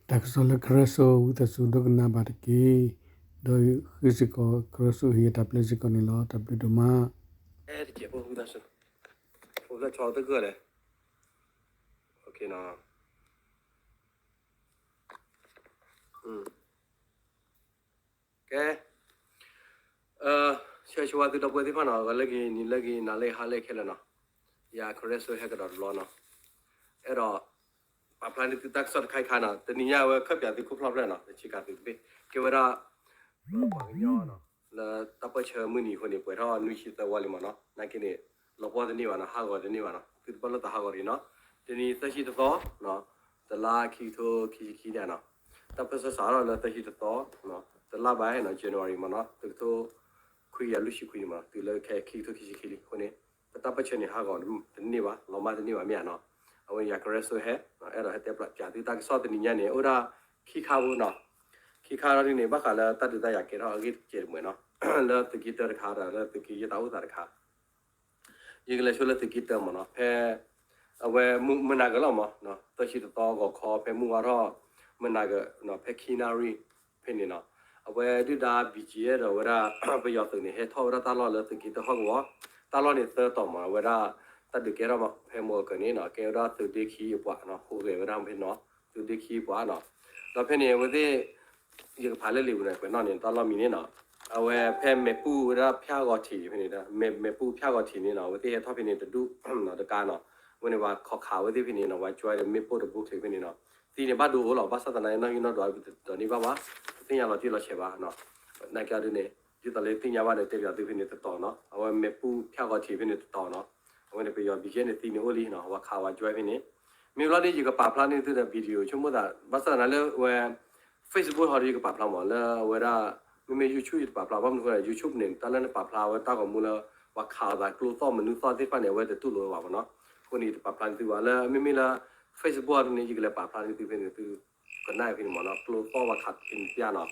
တၢ်ကစီၣ်လၢကရၢစိ ဝံသးစူၤဒိကနၣ်ဘၣ်တက့ၢ်. ဒီးဃ့စ့ၢ်ကီး ကရၢစိဟ့ၣ်တၢ်ပျဲစ့ၢ်ကီးန့ၣ်လီၤ. တၢ်ဘျုးဒိၣ်မး. အဲ တကဲးဖိ ဝံသးစူၤ, ဖိသၣ်ဆီတဂၢၢ်လဲၣ်. ကဲ, ဆၢဂ့ၤဆၢဝါသုဒီပုၢ်ဝဲၢ်သ့ၣ်တဖၣ်နီၤ, ဂီၤလၢအဂ့ၤ နံၤလၢအဂ့ၤ နၤလၢအဂ့ၤ ဟါလၢအဂ့ၤခဲလၢာ်နီၤ. ယၤကရၢစိဟဲကဒီးတဘျီနီၤ. အဲၣ်ဒိး ပာ်ဖျါန့ၢ်သုတၢ်ကစီၣ်တခါအံၤခါနီၤ, တနံၤညါအဝဲခၢၣ်ပၠးသုခိၣ်ဖျီၣ်ဖျဲၣ်နီၤ, တဆံးကးသုတဘ့ၣ်, ကဲဝဲဒၣ် ပှၤကညီနီၤ, လၢတၢ်ပၢၢ်ဆၢမုၢ်နံၤအဃိန့ၣ် ပှဲၤထီၣ်နွံဆံသၢဝီလံမ့ၢ်နီၤ, နာ်က့န့ၣ် လီၤပှီၢ်တန့ၢ်ဘၣ်နီၤ, ဟးဂီၤတန့ၢ်ဘၣ်နီၤ, သုတဘၣ်လိၣ်သးဟးဂီၤတဂ့ၤနီၤ. တနံၤသၢဆံတသီ, တလါခံကထိခံဆံခံန့ၣ်နီၤ, တၢ်ပၢၢ်ဆၢစးထီၣ်လၢသၢဆံတသီ, တလါဘၣ်နီၤ, January မ့ၢ်နီၤ, တကထိခွံကယၤလွံၢ်ဆံခွံန့ၣ်မ့ၢ်နီၤ, တုၤလၢခဲခံကထိခံဆံခံလံအဃိန့ၣ်, ပတၢ်ပၢၢ်ဆၢန့ၣ် ဟးဂီၤတန့ၢ်ဘၣ်, လီၤမၢ်တန့ၢ်ဘၣ်မ့ၢ်ဧါနီၤ. အဝဲယၤကရၢစိဟဲ အဲၣ်ဒိးဟဲတဲပၠးသုတၢ်ကစီၣ် တနံၤညါန့ၣ် အိၣ်ဒၣ်ခံခါဖိနီၤ. ခံခါဒ်န့ၣ် ဘၣ်ဃးလၢတၢ်ဒုးတၢ်ယၤကဲထီၣ်အဂ့ၢ်တကဲးတမှဲၤနီၤ, လၢသုးက့တၢတခါဒီး လၢသုးက့ယဲၢ်တၢ်အိၣ်သးတခါ ယကလဲၤဆိလၢသုးက့တၢမ့ၢ်နီၤ, ဖဲ အဝဲမုၢ်နၤကလီၤမ့ၢ်, သၢဆံတသီဂီၤခီ ဖဲမုၢ်ဝါထီၣ် မုၢ်နၤက ဖဲခံနၣ်ရံၣ်ဖဲန့ၣ်နီၤ, အဝဲဒုၣ်ဒါ ဘံၣ်ကၠံအဲၣ် ဒီးဝဲဒၣ် ပယီၤသုးန့ၣ် ဟဲထီၣ်ဝဲဒၣ်တၢ်လီၢ်လၢသုးက့တၢဟီၣ်ကဝီၤ, တၢ်လီၢ်န့ၣ်သၢတီၤမ့ၢ်နီၤ, အဝဲဒၣ် တၢ်ဒုးကဲထီၣ်ဖဲမိၢ်အကၢန့ၣ်နီၤ, ကဲဝဲဒၣ်သုးဒ့ခံအပှၤနီၤ, ဟူးဂဲၤဝဲဒၣ်ဖဲနီၤ, သုးဒ့ခံအပှၤနီၤ, ဒီးဖဲန့ၣ် အဝဲသ့ၣ် ယကဖးလၢလံာ်ပူၤန့ၣ် ကွဲးနီၣ်န့ၣ် တၢ်လီၢ်မံၤန့ၣ်နီၤ, အဝဲဖဲမဲာ်ပူၢ်ဝဲဒၣ်ဖၠၣ်ဂီၤထံးဖဲန့ၣ်, မဲာ်ပူၢ်ဖၠၣ်ဂီၤထံးန့ၣ်နီၤ, အဝဲသ့ၣ်ဟဲထီၣ်ဖဲန့ၣ်တဒူၣ်တကါနီၤ, အဝဲန့ၣ်ပှၤခိးခးဝဲသ့ၣ်ဖဲန့ၣ်နီၤ, ပှၤကွဲဒီးမ့ၣ်ပိၢ်တဘိချ့ဖဲန့ၣ်နီၤ, သံန့ၣ်ဘၣ်ဒိအိၣ်လီၤ, ဘၣ်ဆၣ်သနာ်က့နီၣ်ဂံၢ်နီၣ်ဒွးဒီးန့ၢ်ဘၣ်ဘၣ်, တသ့ၣ်ညါလီၤတံၢ်လီၤဆဲးဘၣ်, နာ်က့ဒ်န့ၣ် ဒ်သိးလၢသ့ၣ်ညါဘၣ်ဒီး တဲပၠးသုဖဲန့ၣ်တတီၤနီၤ, အဝဲမဲာ်ပူၢ်ဖၠၣ်ဂီၤထံးဖဲန့ၣ်တတီၤနီၤ, အဝဲန့ၣ်ပယီၤ ဘံၣ်ကၠံန့ၣ် သံန့ၣ်အိၣ်လံနီၤ, ပှၤခိးဝဲကွဲဖဲန့ၣ်, မ့ၢ်ဘျီဒ်ယကပာ်ဖျါန့ၢ်သုဒီး video ဆိကမိၣ်သး, ဘၣ်ဆၣ်သနာ်က့လၢအဝဲ Facebook ဟီဒီးယကပာ်ဖျါမ့ၢ်, လၢအဝဲဒၣ် မ့မ့ၢ် YouTube ယတပာ်ဖျါ, ဘၣ်မနုၤအဃိလဲၣ် YouTube န့ၣ် တၢ်လၢနပာ်ဖျါဝဲတၢ်ဂီၤမူလၢ ပှၤခိးသးကျိသီၣ်မနုၤသီၣ်သ့ၣ်တဖၣ်န့ၣ် အဝဲတတူၢ်လိာ်ဝဲဘၣ်မ့ၢ်နီၤ, အဃိန့ၣ် ယတပာ်ဖျါန့ၢ်သုဘၣ်, လၢမ့မ့ၢ်လၢ Facebook ဟီဒ်န့ၣ် ယကလဲၤပာ်ဖျါန့ၢ်သုဖဲန့ၣ် သုကနၣ်ဖဲန့ၣ်မ့ၢ်နီၤ, ကျိသီၣ်ပှၤခိးဖဲန့ၣ်ပျၢ်နီၤ,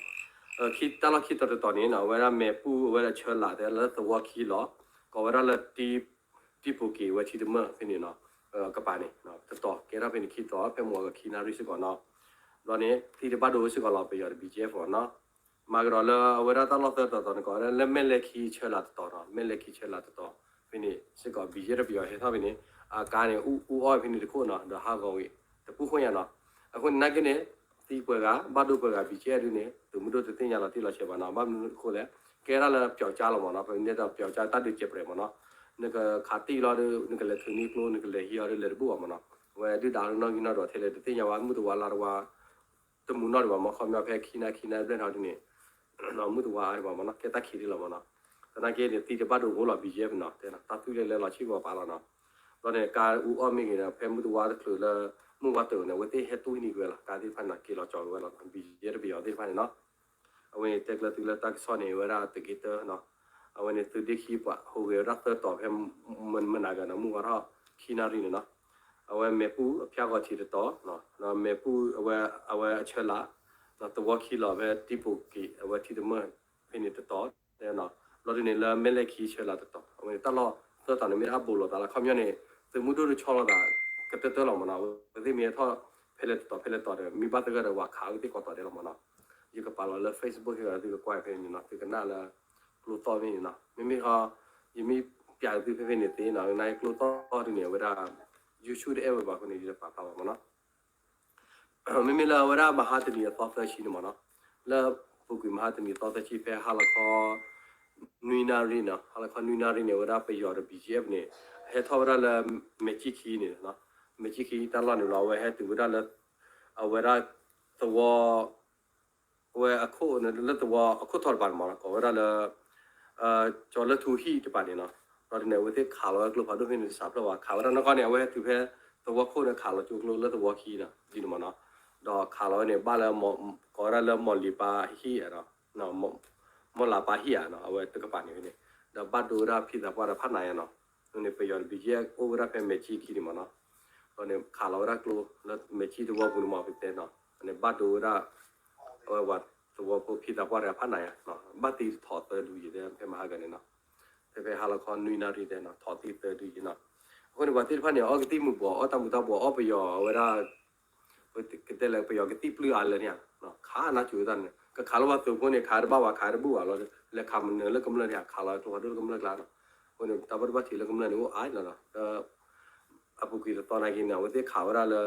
တၢ်လီၢ်ခံတီၤတတီၤန့ၣ်နီၤ, အဝဲဒၣ်မဲာ်ပူၢ်အဝဲဒၣ်ဆၢလာ်တဲလၢသဝီခံလီၤ, ကိးဝဲဒၣ်လၢ တံပူၤက့ၤဝဲထံတမၢၢ်ဖဲန့ၣ်နီၤ, ကပၤန့ၣ် တတီၤ ကဲထီၣ်ဖဲန့ၣ်ခံတီၤ ဖဲမုၢ်ဂီၤခံနၣ်ရံၣ်စ့ၢ်ကီးနီၤ, ဘျီန့ၣ် သံတဘၣ်ဒိစ့ၢ်ကီးလီၤ ပယီၤဒီး ဘံၣ်ကၠံ နီၤ, မၤကဒီးလၢအဝဲဒၣ်တၢ်လီၢ်သၢတီၤတီၤန့ၣ် ကိးဝဲဒၣ်လၢမဲၢ်လဲၢ်ခံဆၢလာ်တတီၤနီၤ, မဲၢ်လဲၢ်ခံဆၢလာ်တတီၤ ဖဲန့ၣ်စ့ၢ်ကီး ဘံၣ်ကၠံ ဒီးပယီၤဟဲထီၣ်ဖဲန့ၣ် အကါန့ၣ် အူအီၣ်ဖဲန့ၣ်တခိၣ်နီၤ, ဒီးဟးဂီၤဝံၤ တပူၤဃိညါနီၤ, အဃိန့ၣ်နာ်က့န့ၣ် သံပှဲၤဂၤ ဘၣ်ဒိပှဲၤဂၤ ဘံၣ်ကၠံ ဒ်န့ၣ် သုးမုၢ်ဒိၣ်တသ့ၣ်ညါလီၤတံၢ်လီၤဆဲးဘၣ်နီၤ, ဘၣ်မနုၤအဃိလဲၣ် ကဲဒၣ်လၢပျီကၠါလီၤမ့ၢ်နီၤ, ပမ့ၢ်တဲပျီကၠါတၢ်ဒုးစဲးပြဲးမ့ၢ်နီၤ, နကခးတံၢ်လီၤဒီး နကလဲၤထုးန့ၢ်ကျိ နကလဲၤဟံးအီၤဒီးလဲၤတဘူၣ်ဘၣ်မ့ၢ်နီၤ, အဝဲဒုၣ်ဒါနီၣ်ဂံၢ်နီၣ်ဒွးထဲလဲၣ် တသ့ၣ်ညါဘၣ် မုၢ်တဝါလါတဝါ တမူနီၣ်ဒံးဘၣ်မ့ၢ် ခီပညီဖဲခံနၣ်ခံနၣ်ဘျဲၣ်ထီၣ်ဒ်န့ၣ် မုၢ်တဝါအါဒံးဘၣ်မ့ၢ်နီၤ, ကဲတၢ်ခံးဒ်လီၤမ့ၢ်နီၤ, သနာ်က့န့ၣ် သံတဘၣ်ဒိဖိလီၤ ဘံၣ်ကၠံ နီၤ, တဲတၢ်သွံၣ်လဲၤလဲၤလီၤဆံၣ်ဂီၤပာ်လီၤနီၤ, ဘျီန့ၣ် ကါအူအီၣ်မ့ၢ်ဂ့ၤဒီး ဖဲမုၢ်တဝါတချုးလၢ မုၢ်ဝါတၢၤန့ၣ် အဝဲသ့ၣ်ဟဲတူၢ်ဟံးန့ၢ်ကွံာ်ဝဲလီၤ, ကါသ့ၣ်တဖၣ်န့ၣ် က့ၤလီၤကၠီၤကွံာ်ဝဲလီၤ, ဘံၣ်ကၠံ ဒီးပယီၤသ့ၣ်တဖၣ်န့ၣ်နီၤ, အဝဲန့ၣ်တဲကျၢၤသုလၢတၢ်ကစီၣ်န့ၣ် အဝဲဒၣ်သုးက့တၢနီၤ, အဝဲန့ၣ်သုးဒ့ခံပှၤဟူးဂဲၤဝဲဒၣ်သၢတီၤဖဲ မနၤကၤနီၤ မုၢ်ဝါထီၣ်ခံနၣ်ရံၣ်န့ၣ်နီၤ, အဝဲမဲာ်ပူၢ်အဖၠၣ်ဂီၤထံးတတီၤ, ဒီးမဲာ်ပူၢ်အဝဲ အဝဲအဆၢလာ်, ဒီးသဝီခံလီၤဖဲတံပူၤက့ၤ အဝဲထံတမၢၢ်ဖဲန့ၣ်တတီၤ, တဲနီၤ, ဘျီဒ်န့ၣ်လၢမဲၢ်လဲၢ်ခံဆၢလာ်တတီၤ, အဝဲန့ၣ်တၢ်လီၢ်သၢတီၤန့ၣ်မ့ၢ်ဒၣ်အဘူးလိာ်သးလီၤ, ခီပညီန့ၣ် သုးမုၢ်ဒိၣ်တဆီလီၤသး ကတၢၢ်တၢၢ်လီၤမ့ၢ်နီၤ, အဝဲသ့ၣ်မ့ၢ်ဟဲထီၣ်ဖဲလဲၣ်တတီၤဖဲလဲၣ်တတီၤဒီး မ့ၢ်ဘၣ်သဂၢၢ်ဒီးပှၤခးဝဲသ့ၣ်ကိးတီၤဒဲးလီၤမ့ၢ်နီၤ, ယကပာ်လီၤလၢ Facebook ဟ့ၣ်ဒီးသုကကွၢ်ဖဲန့ၣ်နီၤ, သုကနၣ်လၢ ကျိသီၣ်ဖဲန့ၣ်နီၤ, မ့မ့ၢ်ဟီ ယမ့ၢ်ပၠးသုဖဲဖဲန့ၣ်သ့နီၤ, နာ်က့ကျိသီၣ်ဒ်န့ၣ် အဝဲဒၣ် YouTube တအဲၣ်ဝဲဘၣ်အဃိန့ၣ် ယတပာ်ဖျါဘၣ်မ့ၢ်နီၤ မ့မ့ၢ်လၢအဝဲဒၣ်မဟါတနံၤအသီသၢဆံန့ၣ်မ့ၢ်နီၤ, လၢပူၤကွံာ်မဟါတနံၤသီသၢဆံဖဲဟါလီၤခီ နွံနၣ်ရံၣ်နီၤ, ဟါလီၤခီနွံနၣ်ရံၣ်န့ၣ် အဝဲဒၣ်ပယီၤဒီး ဘံၣ်ကၠံ န့ၣ် ဟဲထီၣ်ဝဲဒၣ်လၢ မဲာ်ကၠံခံန့ၣ်, မဲာ်ကၠံခံတၢ်လီၢ်န့ၣ်လီၤ, အဝဲဟဲတုၤဝဲဒၣ်လၢ အဝဲဒၣ်သဝီ အဝဲအခိၣ်န့ၣ် လၢသဝီအခိၣ်ထီၣ်တပၤန့ၣ်မ့ၢ်နီၤ, ကိးဝဲဒၣ်လၢ ကၠီၤလၢထူဟံၣ်တပၤန့ၣ်နီၤ, ဒီးဒ်န့ၣ် အဝဲသ့ၣ်ခးလီၤဝဲကျိဖးဒိၣ်ဖဲန့ၣ်တစးဖျၢၣ်ဘၣ်, ခးဝဲဒၣ်နီၢ်ကီၢ်န့ၣ် အဝဲဟဲတုၤဖဲသဝီခိၣ်န့ၣ် ခးလီၤကၠိကျိလၢသဝီခံနီၤ ဒ်န့ၣ်မ့ၢ်နီၤ, ဒီးခးလီၤဝဲန့ၣ် ဘၣ်လၢ ကိးဝဲဒၣ်လၢမီၢ်လံၤပၤဟံၣ်ဧါဒီး မီၢ်လၤပၤဟံၣ်ဧါနီၤ, အဝဲတကပၤန့ၣ်ဖဲန့ၣ်, ဒီးဘၣ်ဒိဝဲဒၣ်ဖံသးပှၢ်ဒီးဖးနးယါနီၤ, န့ၣ်ပယီၤတဘ့ၣ်ယဲၢ် အိၣ်ဝဲဒၣ်ဖဲမဲာ်ကၠံခံန့ၣ်မ့ၢ်နီၤ, ဒီးန့ၣ်ခးလီၤဝဲဒၣ်ကျိလၢမဲာ်ကၠံသဝီပူၤန့ၣ်မ့ၢ်ဖဲတဲနီၤ, န့ၣ်ဘၣ်ဒိဝဲဒၣ် အဝဲပှၤသဝီဖိဖံသးပှၢ်တဂၤဖးနးယါ, ဘၣ်သံထီၣ်သၢဒုယံၤတဲဖဲမဟါကန့ၣ်နီၤ, ဖဲဖဲဟါလီၤခီနွံနၣ်ရံၣ်တဲနီၤ ထီၣ်သံသၢဒုယံၤနီၤ, အဃိန့ၣ်ပှၤသ့ၣ်တဖၣ်န့ၣ် အီကသံၣ်မူၤဘှီး အီတၢ်မူၤတၢ်ဘှီး အီပယီၤဝဲဒၣ် ပ ကတဲလဲၣ် ပယီၤကသံၣ်ပျုၢ်အါလၢန့ၣ်ဧါ, ခးနါစိၤတၢ်န့ၣ် ကခးလၢပှၤသုးဖိန့ၣ် ခးတဘၣ်ဝဲ ခးတဘူၣ်ဘၣ်လီၤ, လဲၤခးမနုၤလၢကမျၢၢ်န့ၣ် ခးလီၤကျိဖးဒိၣ်လၢကမျၢၢ်ကျါနီၤ. အဃိန့ၣ် တၢ်ဘၣ်ဒိဘၣ်ထံးလၢကမျၢၢ်န့ၣ် အိၣ်အါလီၤနီၤ. ဒီး အပူၤကွံာ်တသီနာ်က့န့ၣ် အဝဲသ့ၣ်ခးဝဲဒၣ်လၢ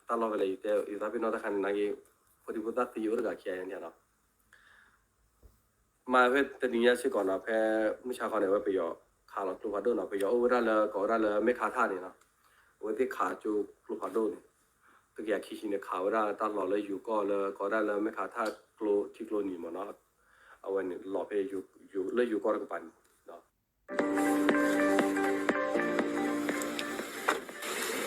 တၢ်လီၢ်ဖဲလဲၣ် ယတဲယသးပ့ၤနီၣ်တၢ်ခါန့ၣ်နာ်က့ ဖိဒံဖိသၣ်သံအိၣ်တဂၤခံဂၤန့ၣ်နီၤ. မ့ၢ်ဖဲတနံၤညါစ့ၢ်ကီးနီၤ ဖဲမုၢ်ဆါခီန့ၣ် အဝဲပယီၤခးလီၤကျိဖးဒိၣ်နီၤ, ပယီၤအိၣ်ဝဲဒၣ်လၢ ကိးဝဲဒၣ်လၢမဲၢ်ခးထၣ်န့ၣ်နီၤ, အဝဲသ့ၣ်ခးကၠိကျိဖးဒိၣ်န့ၣ် တကယၤခံဆံန့ၣ် ခးဝဲဒၣ်တၢ်လီၢ်လၢယိၤကီၢ်လၢ ကိးဝဲဒၣ်လၢမဲၢ်ခးထၣ်ကျိထံကျိနံၤမ့ၢ်နီၤ, အဝဲန့ၣ်လီၤဖဲ လၢယိၤကီၢ်တကပၤန့ၣ်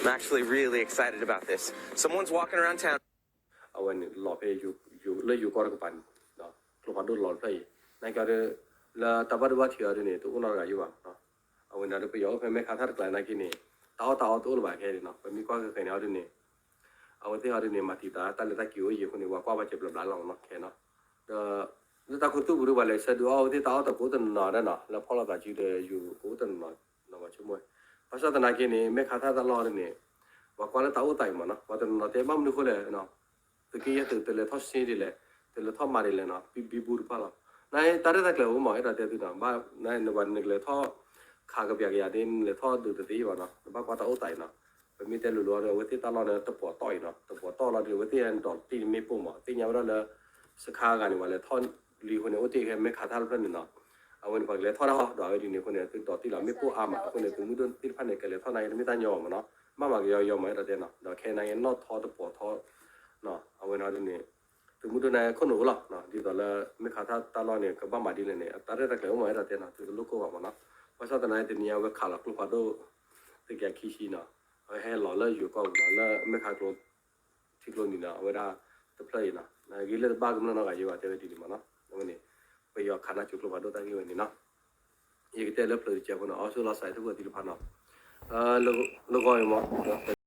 I'm actually really excited about this. Someone's walking around town. အဝဲန့ၣ်လီၤဖဲ လၢယိၤကီၢ်တကပၤန့ၣ် ကျိဖးဒိၣ်လီၤတဖျၢၣ်အံၤ နာ်က့ဒီး လၢတၢ်ဘၣ်ဒိဘၣ်ထံးအီၤဒ်န့ၣ် တအိၣ်နီတဂၤယိဘၣ်. အဝဲန့ၣ်ဒီးပယီၤအိၣ်ဖဲမဲၢ်ခးထၣ်တကျါနာ်က့န့ၣ် တၢ်အီၣ်တၢ်အီတအိၣ်လၢၤဘၣ်ခဲအံၤနီၤ, ပမ့ၢ်ကွၢ်ဃဲၤဃဲၤန့ၣ်အီၤဒ်န့ၣ် အဝဲသ့ၣ်အီၤဒ်န့ၣ် မၤတံာ်တာ်တၢ်လဲၤတၢ်က့ၤအိၣ်ယံၤအဃိန့ၣ် ပှၤကွၢ်ပှၤစဲးဘျီဘျီလီၤမ့ၢ်နီၤ ခဲနီၤ. ဒီး လၢတၢ်ခူသူၣ်ပူၤဒ်ပှၤလဲၤဆၢဒုးအီၣ်အဝဲသ့ၣ်တၢ်အီၣ်တကိးတနီၤနီၤဒၣ်နီၤ, လၢဖီၣ်လိာ်သးစုဒီးယိၤကအိၣ်တနီၤနီၤ ပှၤဆိကမိၣ်ဝဲ. ဘၣ်ဆၣ်သနာ်က့န့ၣ် မဲၢ်ခးထၣ်တၢ်လီၢ်ဒ်န့ၣ် ပှၤကွၢ်လၢတၢ်အိၣ်သးအံၤမ့ၢ်နီၤ, ပှၤတနီၤနီၤတဲဘၣ်မနုၤဃိလဲၣ် သုးက့ယဲၢ်သုးတလဲၤထီၣ်စ့ဒ်လဲၣ်, တလဲၤထီၣ်မၤဒ်လဲၣ်နီၤ, ဘံဘူတဖၣ်လီၤ. နတၢ်ရဲၣ်တၢ်ကျဲၤအိၣ်မ့ၢ် အဲၣ်ဒိးတဲသုနီၤ, ဘၣ်နဘၣ်နကလဲၤထီၣ်ခးကပျးကယၤဒ် နလဲၤထီၣ်ဒုးတသ့ဘၣ်နီၤ, နဘၣ်ကွၢ်တၢ်အိၣ်သးအံၤနီၤ. ပမ့ၢ်တဲလိၤလိၤအီၤဒီး အဝဲသ့ၣ်တၢ်လီၢ်န့ၣ် တပီၤတီၢ်အံၤနီၤ, တပီၤတီၢ်လီၤဒီး အဝဲသ့ၣ်ဒိးတံၢ်မ့ၣ်ပိၢ်မ့ၢ် သ့ၣ်ညါဝဲဒၣ်လၢ စခါဂၤန့ၣ် ပှၤလဲၤထီၣ်လံအဃိန့ၣ် အိၣ်တ့ၢ်ဖဲမဲၢ်ခးထၣ်တဖျၢၣ်န့ၣ်နီၤ. အဝဲန့ၣ် ပှၤကလဲၤထီၣ်တၢ်ဟီဒီး အဝဲဒ်န့ၣ်အဃိန့ၣ် သုဒိးတံၢ်လီၤ မ့ၣ်ပိၢ်အါမး အဃိန့ၣ် သုးမုၢ်ဒိၣ်သ့ၣ်တဖၣ်န့ၣ် ကလဲၤထီၣ်နာ်က့ တမ့ၢ်တၢ်ညီဘၣ်မ့ၢ်နီၤ, ဘၣ်မၤကယီယီမ့ၢ် အဲၣ်ဒိးတဲနီၤ, ဒီးခဲနာ်က့ နီၣ်ထီတပီၤထီ အဝဲန့ၣ်ဒ်န့ၣ် သုးမုၢ်ဒိၣ်နာ်က့ ခိၣ်နူာ်အိၣ်လီၤ, ဒ်သိးလၢမဲၢ်ခးထၣ်တၢ်လီၢ်န့ၣ် ကဘၣ်မၤဒ်လဲၣ်န့ၣ် အတၢ်ရဲၣ်တၢ်ကျဲၤအိၣ်မ့ၢ် အဲၣ်ဒိးတဲနီၤ, သုတလိၣ်ကိၢ်ဘၣ်မ့ၢ်နီၤ. ဘၣ်ဆၣ်သနာ်က့ တနံၤအံၤ အဝဲခးလီၤကျိဖးဒိၣ် တကယၤခံဆံနီၤ, အဝဲဟဲလီၤလၢယိၤကီၢ်ပူၤနီၤ, လၢမဲၢ်ခးကျိ ထံကျိနံၤနီၤ, အဝဲဒၣ်တဖျၢၣ်အံၤနီၤ, ဂ့ၤလၢတဘၣ်ကမျၢၢ်နီတဂၤယဲဘၣ် တဲဝဲဒ်န့ၣ်မ့ၢ်နီၤ. အဝဲန့ၣ် ပယီၤခးနါစိၤကျိဖးဒိၣ်တၢ်ဂ့ၢ်ဝဲန့ၣ်နီၤ. ယကတဲလၢဖျၢၣ်တစဲးဖိနီၤ, အီစၢၣ်လီၤစးထီၣ်ဝဲသ့ၣ်တဖၣ်နီၤ, လၢဂီၢ်အံၤမ့ၢ်